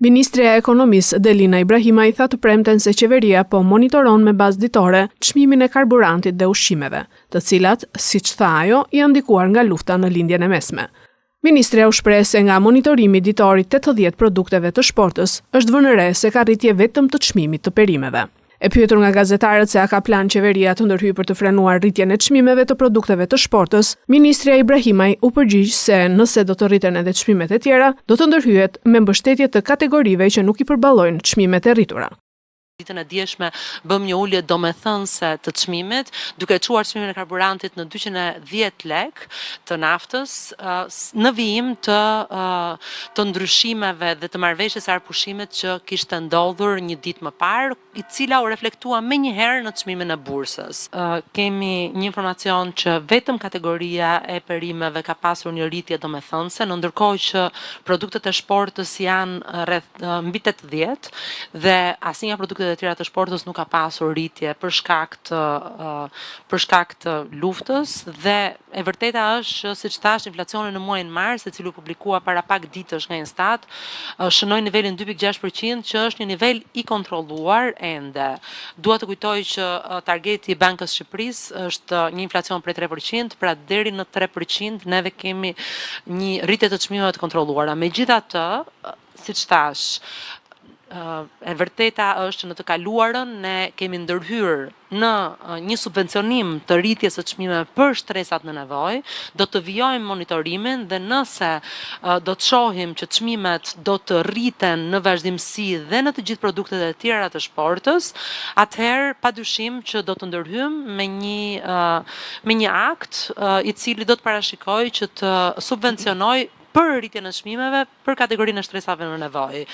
Ministrja e Ekonomisë, Delina Ibrahimaj tha të premten se qeveria po monitoron me bazë ditore çmimin e karburantit dhe ushqimeve, të cilat, siç tha ajo, janë ndikuar nga lufta në Lindjen e Mesme. Ministrja u shpreh se nga monitorimi ditor i 80 produkteve të shportës, është vënë re se ka rritje vetëm të çmimit të perimeve. E pyetur nga gazetarët se a ka plan qeveria të ndërhyjë për të frenuar rritjen e çmimeve të produkteve të shportës, ministrja Ibrahimaj u përgjigj se nëse do të rriten edhe çmimet e tjera, do të ndërhyhet me mbështetje të kategorive që nuk i përballojnë çmimet e rritura. Ditën e djeshme bëmë një ulje domethënëse të çmimit, duke çuar çmimin e karburantit në 210 lekë të naftës, në vijim të të ndryshimeve dhe të marrëveshjes së armëpushimit që kishte ndodhur një ditë më parë, i cila u reflektua menjëherë në çmimin e bursës. Kemi një informacion që vetëm kategoria e perimeve ka pasur një rritje domethënëse, në ndërkohë që produktet e shportës janë rreth mbi 80 dhe asnjë nga produktet e tjera të shportës nuk ka pasur rritje për shkak të për shkak të luftës dhe e vërteta është që siç thashë inflacioni në muajin mars, i cili u publikua para pak ditësh nga Instat, shënoi nivelin 2.6%, që është një nivel i kontrolluar ende. Dua të kujtoj që targeti i Bankës së Shqipërisë është një inflacion prej 3%, pra deri në 3% neve kemi një rritje të çmimeve të kontrolluara. Megjithatë, siç thashë, e vërteta është që në të kaluarën ne kemi ndërhyrë në një subvencionim të rritjes së çmimeve për shtresat në nevojë, do të vijojmë monitorimin dhe nëse do të shohim që çmimet do të rriten në vazhdimësi dhe në të gjithë produktet e tjera të shportës, atëherë padyshim që do të ndërhyjmë me një me një akt i cili do të parashikojë që të subvencionojë për rritjen e çmimeve për kategorinë e shtresave në nevojë.